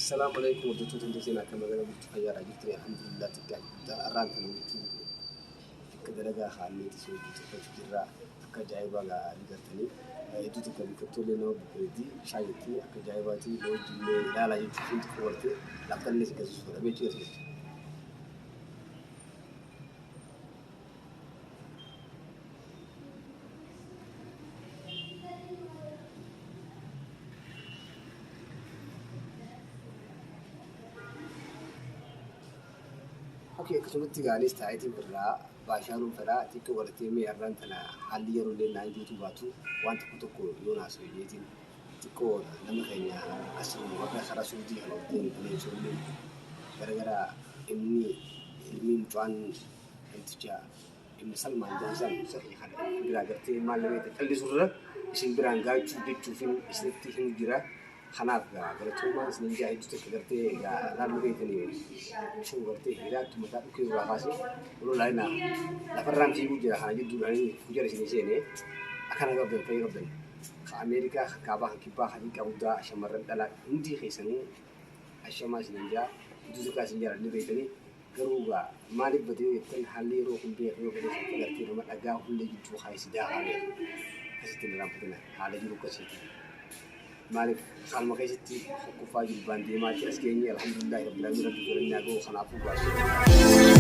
Assalaamu alaikum hordoftoota hundi keenya akka magaalaa bulchu fayyaadha jirtanii alhamdulillah xiqqaa fi guddaan arraan kana wajjin bakka dalagaa kaanneeti si wajjin tolfachuu jirra akka ajaa'ibaa gaa ni gartanii hedduu takka biqiltuulee nama babbareeddi shaayetti akka ajaa'ibaati na wajjin mee ilaalaa jechuuf hin xiqqoo warte laftallee si gasisuu fedha beechuu jechuudha. Okay, akkasumatti gaanis taayitiin birraa baashaaluun fedhaa xiqqoo gartee mee arraan tana haalli yeroo illee naan jeetuu baatu waan tokko tokko yoo naasoo jeetiin xiqqoo nama keenya asiruma warra karaa suudii kana wajjin bineensonni garagaraa inni ilmi mucaan namticha Ibn Salmaan jedhan san sahii kana biraa gartee maal nama itti callisurra isin biraan gaachuu jechuufin isinitti himu jira. Kanaaf gaa galatoomaa isinin jaa hedduu takka gartee gaa laallu beekanii sun gartee hiraattu mataa dhukkee irraa kaasee waloo laalinaa lafarraan fiiguu jira kana jidduudhaan fujara isinii seenee akkana qabdan ta'ee qabdan. Ka Ameerikaa, ka kaabaa, ka kibbaa, ka xiqqaa guddaa shamarran dhalaa hundii keessanuu ashamaa isinin jaa hedduu takkaa isin jaaladha beektanii. Garuu egaa maaliif bade yoo jettan haalli yeroo kun beeku yoo fedhe akka gartee nama dhagaa hullee jidduu kaayee si daakaa beeku. Akkasitti hin irraanfatina haala jiru akkasiiti. Maaliif haaluma keessatti tokkoffaa jilbaan deemaatii as geenye alhamdulillahi rabbil aalamiin rabbi galanni haa ga'u kanaafuu baasii.